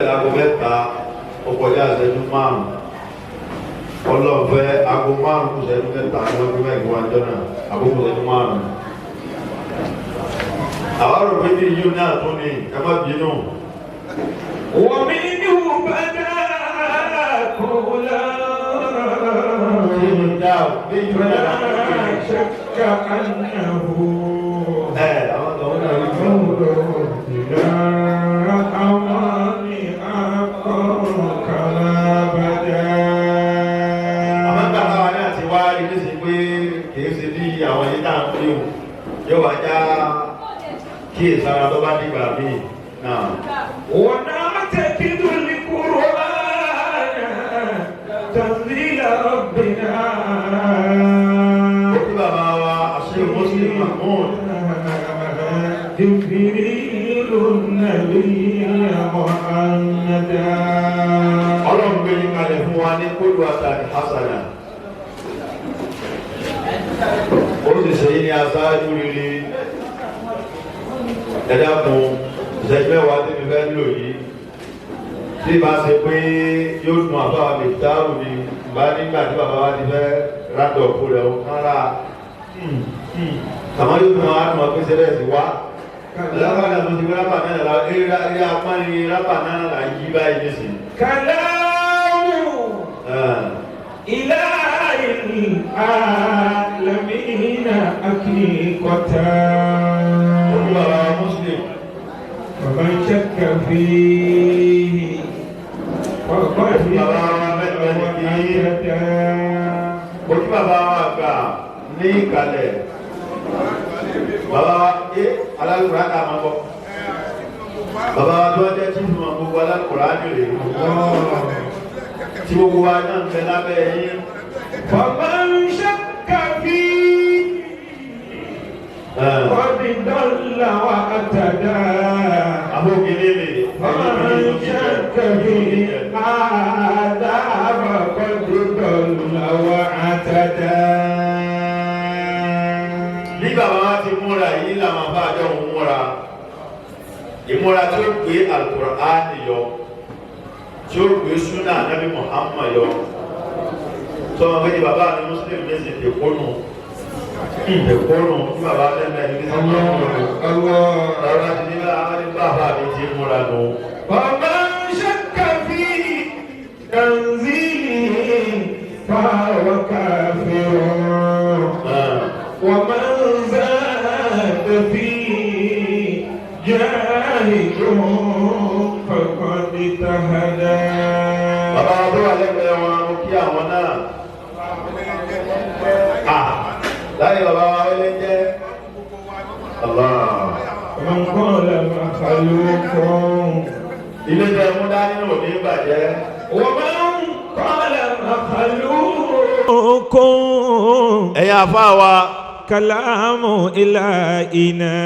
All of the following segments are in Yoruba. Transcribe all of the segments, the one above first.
Aago 3 ó kọjá ìṣẹ́jú 5. Ọlọ́ọ̀fẹ́ aago 5 kù ìṣẹ́jú 3 ní wọ́n fi mẹ́rin wájọ́ náà, àkókò ìṣẹ́jú 5. Àwọn rò pé ní yíò náà tún ní, ẹ má bínú. ومنه بدا قولا Ṣé ní dáa bí yíò náà فلا látún ní. شك أنه Ẹ àwọn tó ń náà rí fún. قول إلى أمام حقا كما بدا. Àmọ́ nígbà táwa náà ti wá rí nísìnyí pé kìí ṣe bí àwọn yìí tá à ń fi hù yóò wá já kíyèsára tó bá dìgbà míì náà. ونعتقد القرآن تنزيل ربنا. Ó kí bàbá wa àṣírí Muslim Mahmood. جبريل النبي محمدا. Ọlọ́run gbé yín kalẹ̀ fún wa ní kódù àtàrí hasana. Ó sì ṣe yín ní aṣáájú rere. Ẹ dákun, ìṣẹ́jú 10 tí mi fẹ́ lò yìí, tí bá ṣe pé yóò dùn àbáwá mi dáhùn ni bá nígbà tí bàbá wa ti fẹ́ rádọ̀ kó rẹ̀ ó kán rà. Àmọ́ yóò dùn àwọn àdùn pé sẹ́lẹ̀ sí wá. Lábàá náà mo ti gbé rábà náà la eré apá ni rábà náà là yí báyìí nísìnyí. كلام إله العالمين حقيقة. Olú bàbá wa Muslim. ومن شك فيه فقد Bàbá wa mẹ́rin kí. اهتدى. Ojú bàbá wa àgbà ní ìkàlẹ̀. Bàbá wa ẹ alálùkùrá ká máa bọ̀. Bàbá wa tó jẹ́ tí fún gbogbo alálùkùrá nìrè. Tí gbogbo wa náà ń bẹ lábẹ́ yín. فمن شك فيه قد ضل واهتدى. Àbókèlè lè. فمن شك في هذا فقد ضل واعتدى. Bí bàbá wa ti múra yìí làwọn afáàjọ ń múra. Ìmúra tí ó gbé Al-Qur'ani yọ, tí ó gbé Súnà Nábì Muhammad yọ. Sọmọ pé ní bàbá mi Muslim méjì èkónù. Èkónù tí bàbá mẹ́mẹ́ ní sí الله. Ọ̀rọ̀ ti ní bá ní bàbá mi ti múra nù. ومن شك في تنزيله فهو كافر، ومن زاد فيه جاهد فقد اهتدى. Bàbá wa tó wà lẹ́gbẹ̀ẹ́ wọn, mo kí àwọn náà. Ah, láyé bàbá wa wọlé jẹ́. Allah. ومن قال مخلوق Ilé tẹ mú dání ò ní bàjẹ́. ومن قال مخلوق Ẹ̀yin àfáà wa, كلام إلهنا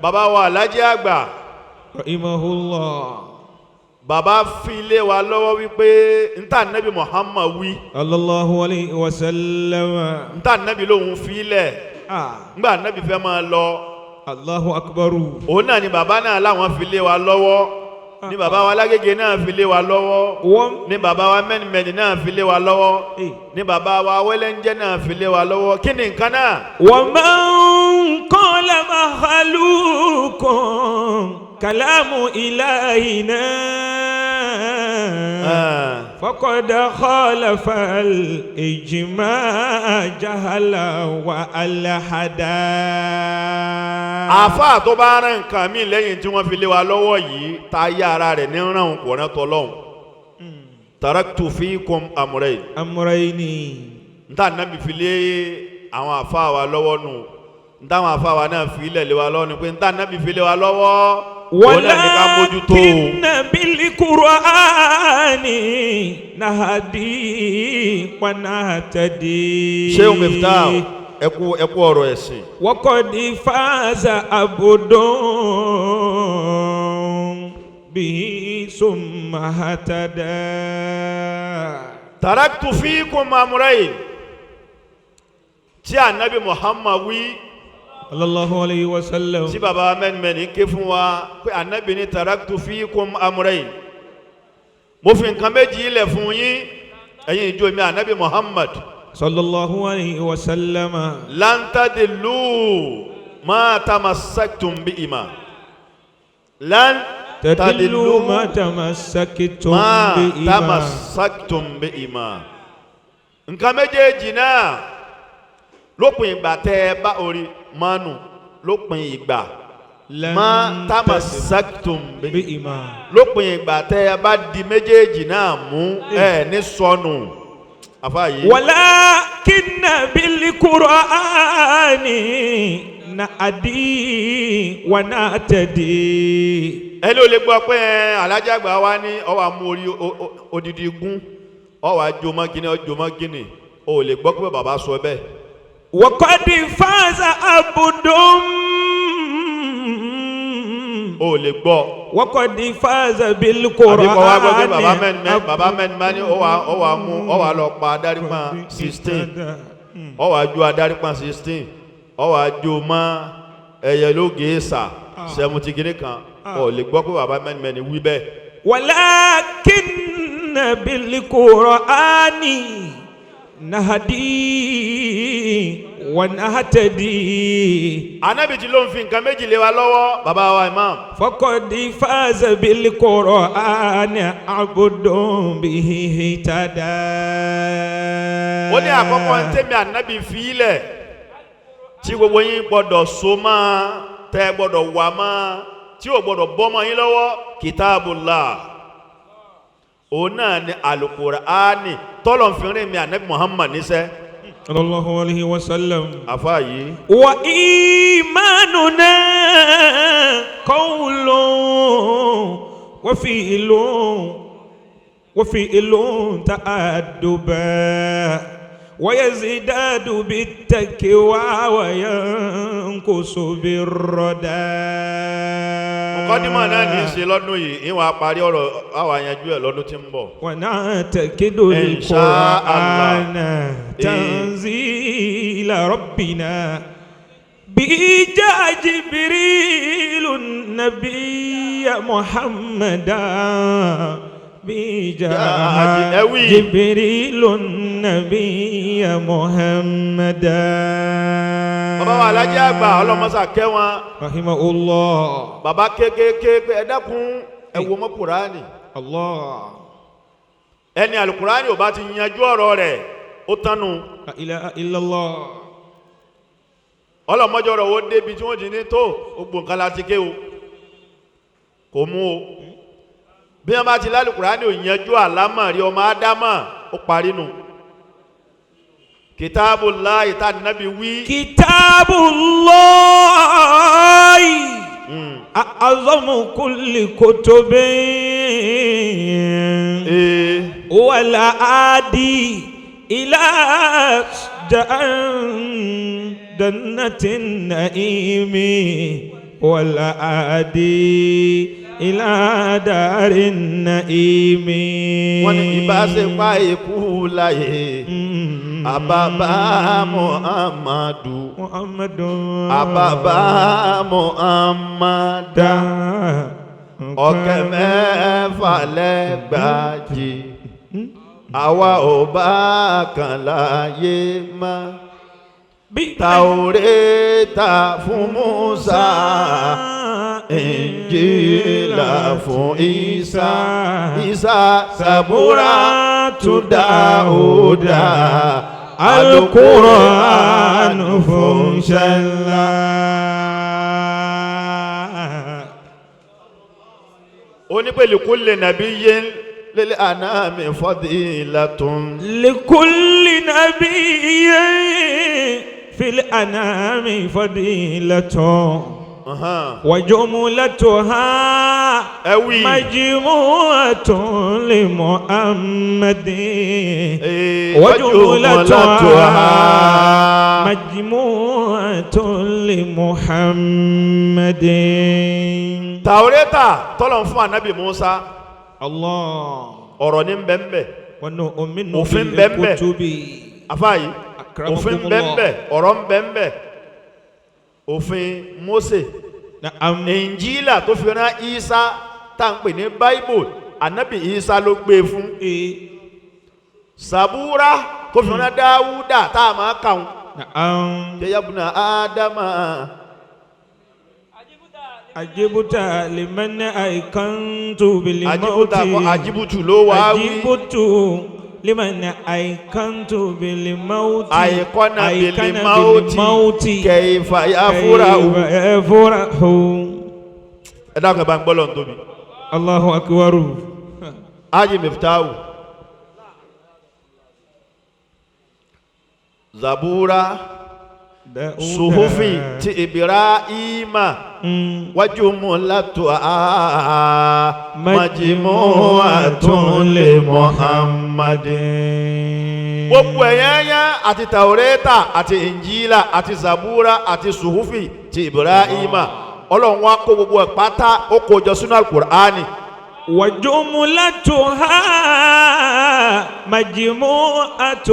bàbá wa Alájí Àgbà, رحمه الله. Bàbá fi lé wa lọ́wọ́ wípé níta Nẹ́bí Muhammad wí, صلى الله عليه وسلم. Níta Nẹ́bí lòun fi lẹ̀, آه. ńgbà Nẹ́bí fẹ́ máa lọ, الله أكبر. Òun náà ni bàbá náà láwọn fi lé wa lọ́wọ́, ni bàbá wa Lágége náà fi lé wa lọ́wọ́, wọ́n ni bàbá wa Mẹ́nimẹ́ni náà fi lé wa lọ́wọ́, ni bàbá wa Wẹ́lẹ́njẹ́ náà fi lé wa lọ́wọ́. Kí ni nǹkan náà? ومن قال مخلوق كلام إلهنا فقد خالف الإجماع جهلا وألحدا. Àáfàá tó bá rán nǹkan míì lẹ́yìn tí wọ́n fi lé wa lọ́wọ́ yìí, ta yá ara rẹ̀ ní ràn kò rán tọ́lọ́hún. Taraktu fikum amrayn. أمرين. Nta nàbì fi lé àwọn àáfàá wa lọ́wọ́ nù, nta àwọn àáfàá wa náà fi lẹ̀ lé wa lọ́wọ́ ni pé nta nàbì fi lé wa lọ́wọ́, òun náà ní ká mójútó o. ولكن بالقرآن نهدي ونهتدي. Ṣéun Miftah, ẹkú ẹkú ọ̀rọ̀ ẹ̀sìn. وقد فاز عبد به ثم اهتدى. Taraktu fikum amrayn tí anabi Muhammad wí. Sallallahu alayhi wa sallam. Tí baba mẹ́nimẹ́ni ké fún wa pé anabi ní taraktu fiikum amrayn, mo fi nǹkan méjì ilẹ̀ fún yín, ẹ̀yin ìjọ mi anabi Muhammad. Sallallahu alayhi wa sallam. Lan tadillu ma tamassaktum bihima, lan tadillu ma tamassaktum ma bihima. Tamassaktum bihima. Nǹkan méjèèjì náà, lópin ìgbà tẹ́ ẹ bá orí mánu, lópin ìgbà Lan ma tamassaktum bihima, bihima. Lópin ìgbà tẹ́ ẹ bá di méjèèjì náà mú, ẹ ní sọnù àfa yìí. ولكن بالقرآن نهدي ونهتدي. Ẹni ò lè gbọ́ pé ẹ alájàgbà wa ní ọwọ́ àmú orí odidi gún, ọwọ́ àjòmọ́ gíní, ọjọ́mọ́ gíní, o ò lè gbọ́ pé bàbá sọ bẹ́ẹ̀. وقد فاز عبد O ò lè gbọ́. وقد فاز Àbí kọ́ wá gbọ́ pé bàbá بالقرآن mẹ́rin, bàbá mẹ́rin máa ní ọwọ́ àmú, ọwọ́ àlọ́ pa adarípa 16, ọwọ́ àjò adarípa 16, ọwọ́ àjò mọ́ ẹyẹ lóge sà 70 gíní kan, o ò lè gbọ́ pé bàbá mẹ́rin mẹ́rin wí bẹ́ẹ̀. ولكن بالقرآن نهدي ونهتدي. Anábì tí ló ń fi nǹkan méjì lé wa lọ́wọ́, bàbá wa imam. فقد فاز بالقرآن عبد به اهتدى. Ó ní àkọ́kọ́ ń tẹ́mi ànábì fi ilẹ̀ tí gbogbo yín gbọ́dọ̀ so máa tẹ́ gbọ́dọ̀ wà máa tí ò gbọ́dọ̀ bọ́ mọ́ yín lọ́wọ́, kitabullah, òun náà ni alukur'ani tọ́lọ̀ ń fi rìn mi ànábì Muhammad níṣẹ́. صلى الله عليه وسلم. Àfa yìí. وإيماننا قول وفعل وفعل تأدبا ويزداد بالتقوى وينقص بالردى. Mọ̀kọ́dímọ̀ náà ní í ṣe lọ́dún yìí, ìwọ̀n àparí ọ̀rọ̀ àwọn àyànjú ẹ̀ lọ́dún tí ń bọ̀. ونعتقد إن شاء الله. القرآن تنزيل ربنا بجاء جبريل النبي محمدا بجاء أوي. جبريل النبي محمدا. Bàbá wa alájẹ́ àgbà, ọlọ́mọsà kẹ́ wọn. رحمه الله. Bàbá kékeré pé ẹ dákun, ẹ wo mọ́ Kùránì. الله. Ẹni alukurani ò bá ti yanjú ọ̀rọ̀ rẹ̀, ó tánu. لا إله إلا الله. Ọlọ́mọdé ọ̀rọ̀ wo débi tí wọ́n ti ní tó gbogbo nǹkan láti ké o, kò mú o. Bí wọ́n bá ti lálùkùránì ò yanjú àlámọ̀rí ọmọ ádámà, ó parí nu. Kitabullahi tá nábì wí. كتاب الله أعظم كل كتب Ee. والعادي إلى جنة النعيم والعادي إلى دار النعيم. Wọ́n ní ìbáṣepá ikú láyé àbábá Muhammadu, محمد, àbábá Muhammadu, 60,000 lẹ́gbàjì, àwa ò bá kan láyé mọ́. Tàórẹ́tà fún Musa, Ìnjílà fún Isa, Isa Sàbúrà tún Dáúdà, القرآن fún ṣẹlá. Onípele kulli nabiyyin lil anami fadilatun. لكل نبي في الأنام فضيلة وجملتها Ẹ wí. مجموعة لمحمد. Ee, وجملتها مجموعة لمحمد. Tàwọ́rẹ́tà tọ́lọ̀ fún anabi Musa, الله. ọ̀rọ̀ ní bẹ́ẹ̀nbẹ́. ونؤمن Òfin bẹ́ẹ̀ bẹ́ẹ̀. بالكتب. Afáyí, Akramakumullah. òfin bẹ́ẹ̀nbẹ́, ọ̀rọ̀ bẹ́ẹ̀nbẹ́. Òfin Mósè, Na'am. Ìnjílà tó fi rán Isa tá à ń pè ní Bible, ànábì Isa ló gbé e fún. Sàbúrà tó fi rán Dáwúdà tá a máa kà ń. Na'am. Jẹ́yàbùnà Ádámà. Ajibuta liman aikantu bil Ajibuta mauti. Kọ́ ajibutu ló wá wí. Ajibutu liman aikantu bil mauti. Àìkọ́nà bìlì máòtì kẹfà yáfúrà o. Kayfa yafrahu. Ẹ dákun, ẹ bá ń gbọ́ lọ́n tóbi. Allahu akbar. Ájì Miftahu. Zabura, Suhufi ti Ibrahima, wajumulatu majmu'atun li Muhammadin. Gbogbo ẹ̀yẹ́yẹ́ àti Taureta àti Injila àti Zabura àti Suhufi ti Ibrahima, Ọlọ́run wa kó gbogbo ẹ̀ pátá, ó kó jọ sínú Al-Qur'ani. وجملتها مجموعة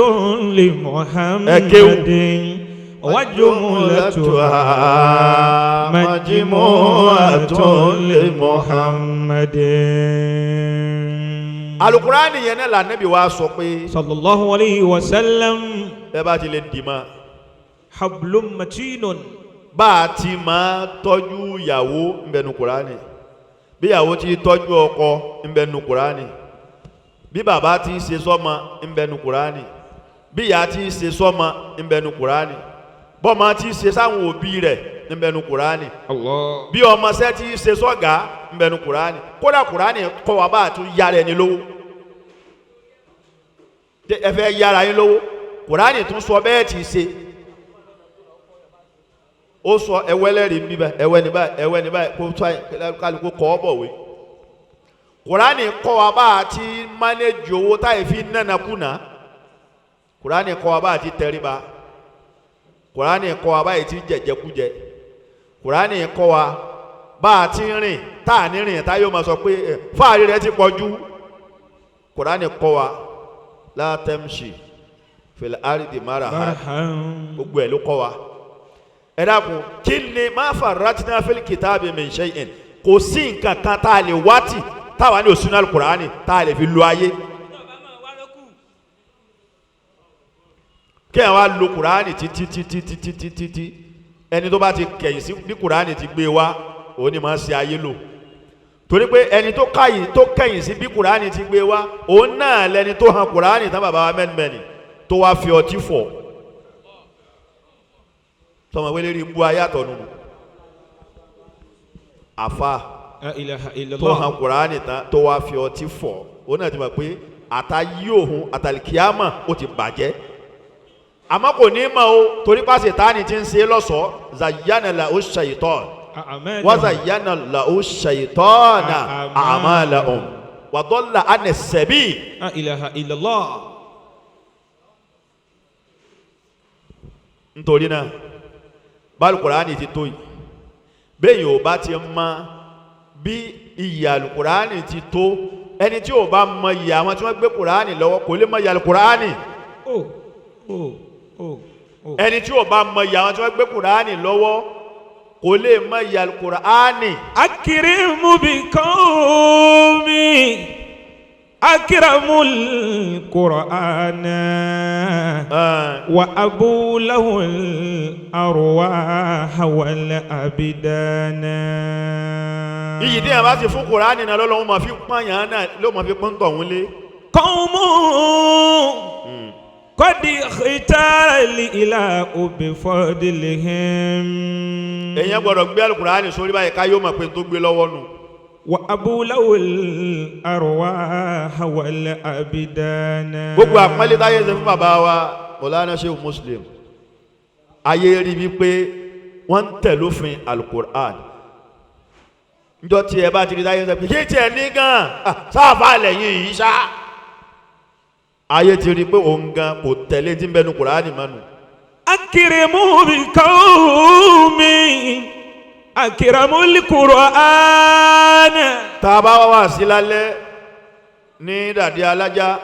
لمحمد. وجملتها مجموعة لمحمد. Alukurani yẹn náà lànàbí wa sọ pé صلى الله عليه وسلم. ẹ bá ti lè dì mọ́ حبل متين. Bá a ti máa tọ́jú ìyàwó ń bẹ nu Kurani, bí ìyàwó ti tọ́jú ọkọ ń bẹ nu Kurani, bí bàbá ti ṣe sọ́mọ ń bẹ nu Kurani, bí ìyá ti ṣe sọ́mọ ń bẹ nu Kurani, bọ́mọ ti ṣe sáwọn òbí rẹ̀ ń bẹ nu Kurani, الله. bí ọmọọṣẹ́ ti ṣe sọ́gà ń bẹ nu Kurani. Kódà Kurani kọ́ wa bá a tún yára ẹni lówó. Tẹ ẹ fẹ́ yára yín lówó, Kurani tún sọ bẹ́ẹ̀ ti ṣe. Ó sọ ẹwẹ́lẹ́rìí bíbẹ ẹwẹ́ ní báyìí, ẹwẹ́ ní báyìí, kó tó kálukú kọ́ ọ bọ̀wé. Kurani kọ́ wa bá a ti mánéjì owó táyì fi nánakúnà. Kurani kọ́ wa bá a ti tẹríba. Kurani kọ́ wa báyìí ti jẹjẹkújẹ. Kurani kọ́ wa bá a ti rìn tá a ní rìn tá yóò máa sọ pé ẹ, fáàrí rẹ ti pọ̀ jù. Kurani kọ́ wa látẹ̀mṣì fil ardi maraha. مرحبا. Gbogbo ẹ̀ ló kọ́ wa. Ẹ dákun, kí ni má farratina fil kitabi min shay'in? Kò sí nǹkan kan tá a lè wá tì táwa ní òsínú alukurani tá a lè fi lo ayé. Kí ẹ wá lo kurani títí títí títí títí tí ẹni tó bá ti kẹ̀yìn sí bí kurani ti gbé wa, òun ni máa ṣe ayé lò, torí pé ẹni tó káyìn tó kẹ̀yìn sí bí kurani ti gbé wa, òun náà lẹni tó hàn kurani tán. Bàbá wa mẹ́nimẹ́ni tó wá fi ọtí fọ̀ sọmọ wẹlé rí bú ayé àtọ̀nù àfa لا إله إلا tó hàn الله. Kùránì tán tó wá fi ọtí fọ̀, òun náà ti mọ̀ pé àtàyé òun àtàlìkíámà ó ti bàjẹ́, àmọ́ kò ní mọ̀ o, torí pàṣẹ táni ti ń ṣe lọ́sọ̀ọ́ zayyana la ó ṣàyìtọ́ أعمالهم. wọ́n zayyana la ó ṣàyìtọ́ na a'malahum wa dalla ana sabil. لا إله إلا الله. Nítorí náà, báàlù Kùránì ti tó yìí, bẹ́ẹ̀ yóò bá ti mọ bí iyì àlùkùránì ti tó, ẹni tí ò bá mọ iyì àwọn tí wọ́n gbé Kùránì lọ́wọ́ kò lè mọ iyì àlùkùránì. Oh, oh, oh, oh. Ẹni tí ò bá mọ iyì àwọn tí wọ́n gbé Kùránì lọ́wọ́ kò lè mọ iyì àlùkùránì. أكرم بقومي أكرم القرآن وأبو له الأرواح والأبدان. Iyì tí yẹn bá ti fún Kùránì náà lọ́lọ́run máa fi pọ́n yàn náà ló máa fi pọ́n tọ̀hún lé. قوم قد اختار الإله بفضلهم. Èèyàn gbọ́dọ̀ gbé àlùkùránì sórí báyìí ká yóò mọ̀ pé n tó gbé lọ́wọ́ nù. وأبو له الأرواح والأبدان. Gbogbo àpọ́nlé táyé ṣe fún bàbá wa Mọ̀lánà Sheikh Muslim, ayé rí wípé wọ́n ń tẹ̀ lófin alukur'an. Njọ́ tí ẹ bá ti rí táyé sọ pé kí tiẹ̀ ní gan sáfà lẹ́yìn yìí ṣá, ayé ti rí pé òun gan kò tẹ̀lé tí ń bẹnu kur'an mọ́nu. أكرموا بقومي أكرموا القرآن. Tá a bá wá wá sí lálẹ́ ní dàdí alájá,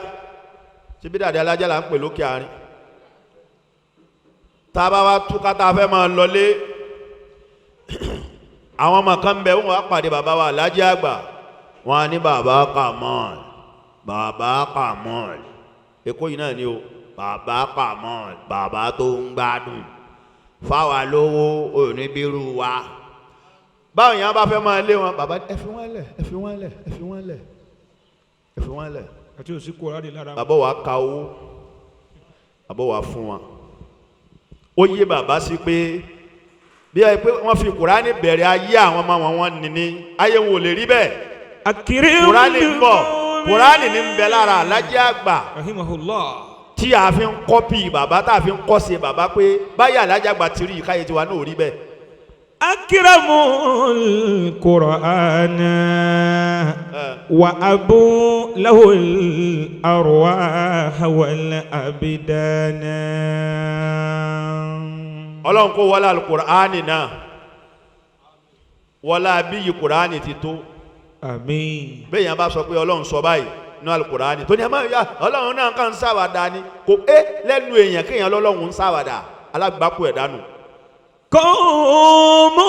síbi dàdí alájá là ń pè lókè àárín, tá a bá wá túká tá a fẹ́ máa lọlé. Àwọn ọmọ kan bẹ, wọn wá pàdé bàbá wa Alhaji Àgbà, wọn á ní bàbá Kamal, bàbá Kamal, Èkó yìí náà ni o, bàbá Kamal, bàbá tó ń gbádùn fáwa lówó oníbírú wa. Báwọn yẹn bá fẹ́ máa lé wọn, bàbá ẹ fi wọ́n lẹ̀, ẹ fi wọ́n lẹ̀, ẹ fi wọ́n lẹ̀, ẹ fi wọ́n lẹ̀. Àti òsì Kùránì lára wọn. Bàbá wa ka owó, bàbá wa fún wa. Ó yé bàbá sí pé bí ẹ pé wọ́n fi Kùránì bẹ̀rẹ̀ ayé àwọn ọmọ wọn, wọn nìní ayé wọn ò lè rí bẹ́ẹ̀. Akiri Kùránì ń bọ̀, Kùránì ní ń bẹ lára Alhaji Àgbà Rahimahullah. tí a fi ń kọ́pì bàbá, tá a fi ń kọ́sẹ̀ bàbá pé báyà Alhaji Àgbà ti rí ìkáyé tiwa náà ò rí bẹ́ẹ̀. Akramul Qur'ana wa abu lahul arwah wal abidana. Ọlọ́run kó wọlé alukur'ani náà, wọlé abíyí Kùránì ti tó. Àmín. Bẹ́ẹ̀ yẹn bá sọ pé Ọlọ́run sọ báyìí ní alukur'ani tó ní ẹ máa ya Ọlọ́run náà kàn ń ṣàwàdà ni, kò é lẹ́nu èèyàn kéèyàn lọ́lọ́run ń ṣàwàdà, alágbàkú ẹ̀ dànù. Kọ́ọ̀mù.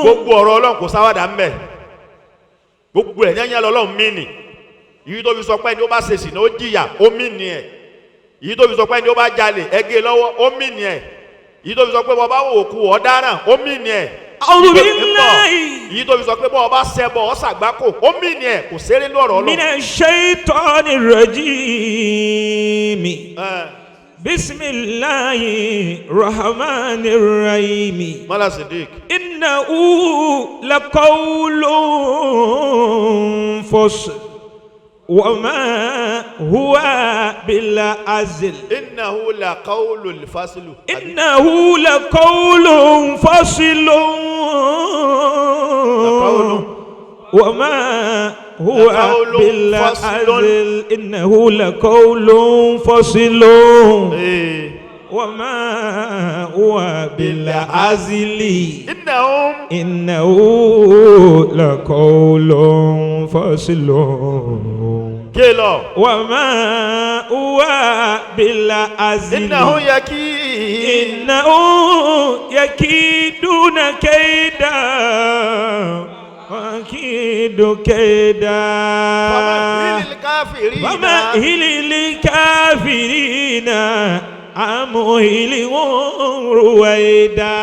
Gbogbo ọ̀rọ̀ Ọlọ́run kò ṣàwàdà ń bẹ̀, gbogbo ẹ̀ yẹn yẹn lọ́lọ́run mí nì. Yìí tó fi sọ pé ẹni ó bá ṣèṣì ní ó jìyà, ó mí nì ẹ̀. Yìí tó fi sọ pé ẹni ó bá jalè ẹgé lọ́wọ́, ó mí nì ẹ̀. Yìí tó fi sọ pé bọ́ bá wò kú ọ̀daràn, ó mí nì ẹ̀. A'udhu billahi. Yìí tó fi sọ pé bọ́ ọba ṣẹbọ ọ̀ṣàgbákò, ó mí nì ẹ̀. Kò ṣeré lọ́rọ̀ Ọlọ́run. Mina shaitani rajimi. Ẹ̀. Bisimilahi rahmani rahimi. Mọ́lá Sidik. Innahu laqawlun fasl wa ma huwa bil azl. Innahu la qawlul faslu. Innahu laqawlun faslun. Laqawlun. Wa ma huwa Laqawlun bil faslun. azl. Innahu laqawlun faslun. Ee. Wa ma huwa bil azli. Innahum. إنه لقول فصل. Kéèlọ. وما هو بالعزل. Innahum yaki. إنه يكيدون كيدا وأكيد كيدا. Famahilil kafirina. فمهل الكافرين أمهلهم رويدا.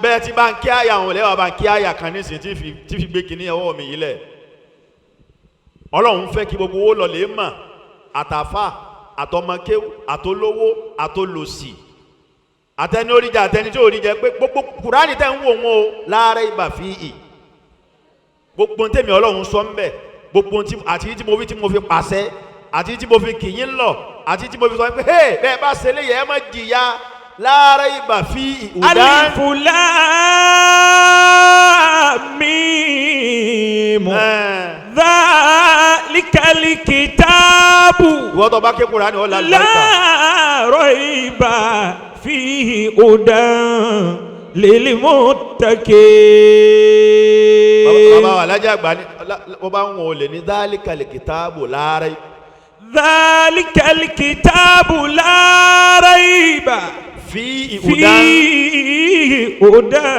Bẹ́ẹ̀ tí bá ń kí àyà òun lẹ́wà, bá ń kí àyà kan nísìnyí tí fi gbé kinní ọwọ́ mi yìí lẹ̀. Ọlọ́run fẹ́ kí gbogbo owó lọ lè mà, àtàfà, àtọmọkéwù, àtolówó, àtolòsì, àtẹni oríjà, àtẹni tí oríjà, pé gbogbo Kùránì tẹ́ ń wò wọn o láàárẹ̀ ìgbà fi ì gbogbo ohun tèmi Ọlọ́run sọ ń bẹ̀, gbogbo ohun tí àti tí mo fi pàṣẹ, àti tí mo fi kìyìn lọ, àti tí mo fi sọ pé hey, bẹ́ẹ̀ bá ṣe léyìí ẹ má jìyà, láàárẹ̀ ìgbà fi ì ùdá. ألف لام ميم. Ẹ̀. ذلك الكتاب Ìwọ́n tó bá ké Kùránì ó lálùbáríkà. لا ريب فيه هدى للمتقين. Bàbá wa Alhaji Àgbà ní wọ́n bá ń wọ́n olè ní dhalikal kitabu láàárẹ̀. ذلك الكتاب لا ريب fi ìhùdá. فيه هدى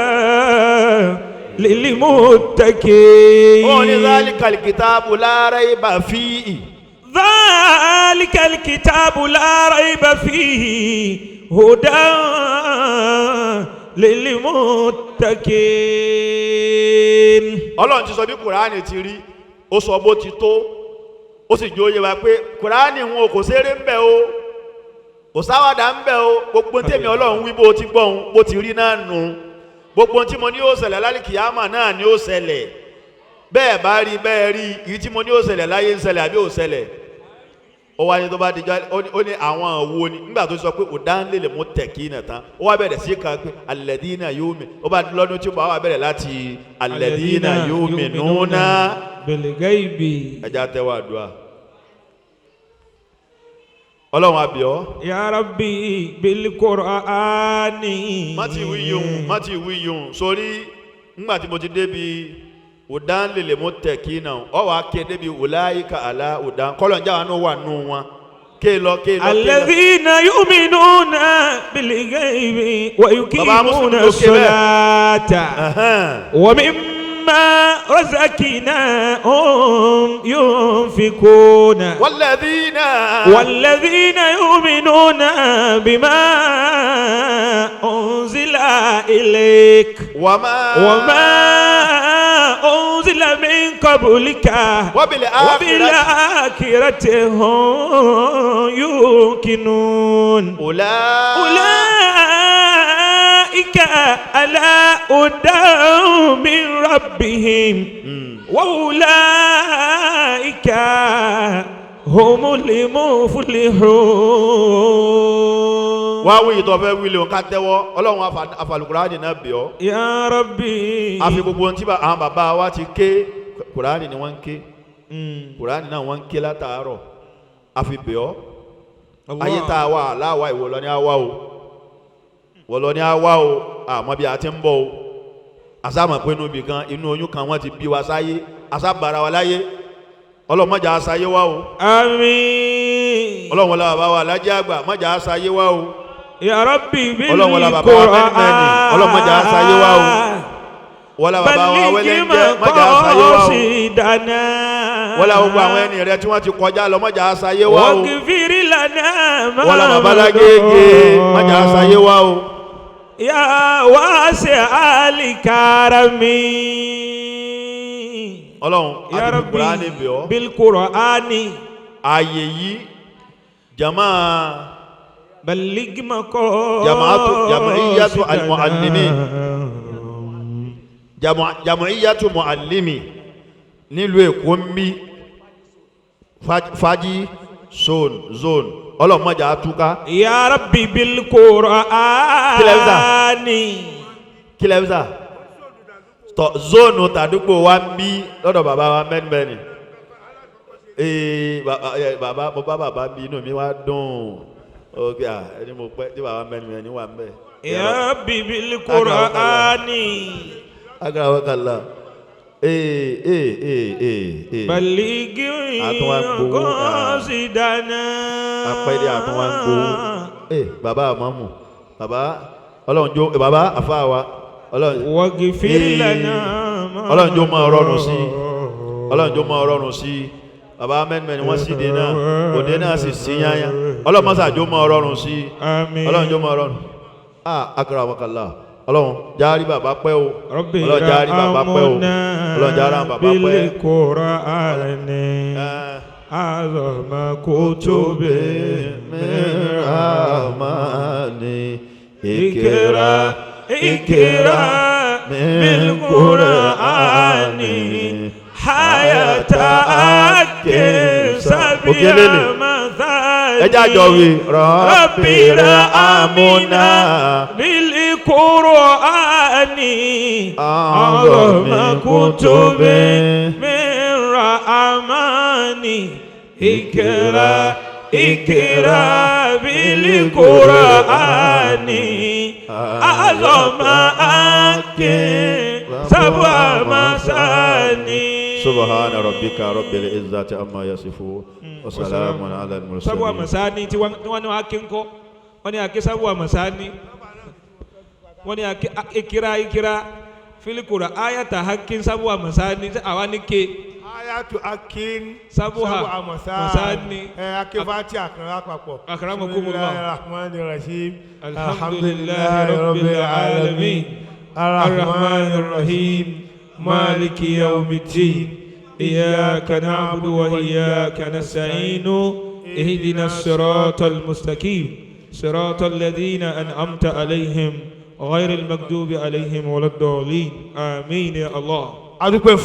للمتقين. Ó ní dhalikal kitabu la rayba fihi. ذلك الكتاب لا ريب فيه هدى للمتقين. Ọlọ́run ti sọ bí Kùránì ti rí, ó sọ bó ti tó, ó sì jó yé wa pé Kùránì wọn kò ṣeré ń bẹ̀ o, kò sáwàdà ń bẹ̀ o. Gbogbo tèmi Ọlọ́run wí, bó ti gbọ́ òun bó ti rí náà nù. Gbogbo tí mo ní ó ṣẹlẹ̀ lálìkìyámà náà ni ó ṣẹlẹ̀. Bẹ́ẹ̀ bá rí bẹ́ẹ̀ rí, èyí tí mo ní ó ṣẹlẹ̀ láyé ń ṣẹlẹ̀ àbí ò ṣẹlẹ̀. Ó wá ní tó bá dijọ́, ó ní àwọn wo ni nígbà tó sọ pé òdánlélẹ̀ mú tẹ̀kí nà tán, ó wá bẹ̀rẹ̀ sí kan pé alladhina yu'min, ó bá lọ́dún tí ó bá wà bẹ̀rẹ̀ láti alladhina yu'minuna بالغيب. Ẹja tẹ́wọ́ àdúrà. Ọlọ́run àbíọ́. يا ربي بالقرآن. Má ti wí yòun, má ti wí yòun sórí. Ńgbà tí mo ti débi òdánlélẹ̀ mú tẹ̀kí nà, ọ wàá ké débi ulaika ala òdán kọ́lọ̀ ń jáwa náà wà nù wọn. Ké lọ, ké lọ, ké lọ. الذين يؤمنون بالغيب Baba Muslim ويقيمون ló ké bẹ́ẹ̀. الصلاة. الصلاة ومما رزقناهم ينفقون والذين يؤمنون بما أنزل إليك وما أنزل من قبلك وبالآخرة هم يوقنون أولئك على هدى من ربهم وأولئك هم المفلحون. Wá wí ìtọ́ fẹ́ wí lé ká tẹ́wọ́. Ọlọ́run, afàlùkùránì náà bẹ̀ ọ́. Ya Rabbi. Àfi gbogbo ohun tí àwọn bàbá wa ti ké, Kùránì ni wọ́n ń ké, Kùránì náà wọ́n ń ké látàárọ̀, àfi bẹ̀ ọ́. Ayé tá a wà láwa, ìwọ lọ ní a wá o, ìwọ lọ ní a wá o. Àmọ́ bí a ti ń bọ̀ o, àsámọ̀ pé inú ibì kan, inú oyún kan wọ́n ti bí wa sáyé, àsábàrà wa láyé. Ọlọ́mọjà àsáyé wa o. Àmín. Ọlọ́run wọlé bàbá wa alájẹ́ àgbà, mọ̀jà àsáyé wa o. Ya Rabbi. Ọlọ́run wọlé bàbá wa mẹ́rin, ọlọ́mọjà àsáyé wa o. Wọlé bàbá wa wẹlé ń jẹ́, mọ̀jà àsáyé wa o. مقاصدنا. Wọlé gbogbo àwọn ẹni rẹ tí wọ́n ti kọjá lọ, mọ̀jà àsáyé wa o. واغفر لنا ما Wọlé bàbá lágége, mọ̀jà àsáyé wa o. يا واسع الكرم. Ọlọ́run, يا àti ربي Kùránì bẹ̀ ọ́. بالقرآن. Ààyè yìí, jama بلغ مقاصدنا. Jama'iyatu al-muallimin, Jama'iyatu muallimi nílùú Èkó ń bí, Faji zone, ọlọ́mọdé àtúká. يا ربي بالقرآن. Kílẹ̀ fisa tọ zone tàdúgbò wa ń bí lọ́dọ̀ bàbá wa mẹ́nimẹ́ni. Ee, bàbá, mo bá bàbá bí, inú mi wá dùn. Ok, ah, ẹni mo pẹ́ tí bàbá mẹ́nimẹ́ni wà ń bẹ̀. يا ربي بالقرآن. Agbára ee ee ee ee ee. بلغ Àtúnwá gbowó, ah. مقاصدنا. Apẹ́dẹ́ àtúnwá ń gbowó. Ee, bàbá àmọ́mù, bàbá, ọlọ́run jó bàbá àfa wa, ọlọ́run واغفر Ee, لنا ما ọlọ́run jó máa rọrùn sí i, ọlọ́run jó máa rọrùn sí i. Bàbá mẹ́nimẹ́ni wọ́n sì dé náà, òde náà sì sí yányá. Ọlọ́run mọ́sá jó máa rọrùn sí i. آمين. Ọlọ́run jó máa rọrùn. Ah, akramakallah. Ọlọ́run járí bàbá pẹ́ o. ربي Ọlọ́run járí bàbá pẹ́ o. Ọlọ́run járí bàbá pẹ́. بالقرآن أعظم كتب من rahmani. اقرأ اقرأ بالقرآن حياة Òkèlélè. سبع Ẹ jẹ́ àjọ wí. ربي رحمنا بالقرآن أعظم كتب من رحمن. اقرأ اقرأ بالقرآن أعظم سبع مثاني. سبحان ربك رب العزة عما يصفون وسلام على سبع المرسلين. مثاني tí wọ́n ní wọ́n á ké ńkọ́, wọ́n ní àké سبع مثاني, wọ́n ní àké اقرأ اقرأ filikura ayata hakin سبع مثاني, àwa ní ké. Ayatu akin. سبع مثاني. مثاني. Ẹ akefati àkàrà àpapọ̀. أكرمكم الله. بسم الله الرحمن الرحيم. الحمد لله رب العالمين الرحمن الرحيم مالك يوم الدين إياك نعبد وإياك نستعين اهدنا الصراط المستقيم صراط الذين أنعمت عليهم غير المغضوب عليهم ولا الضالين آمين يا الله. Adúpẹ́ fún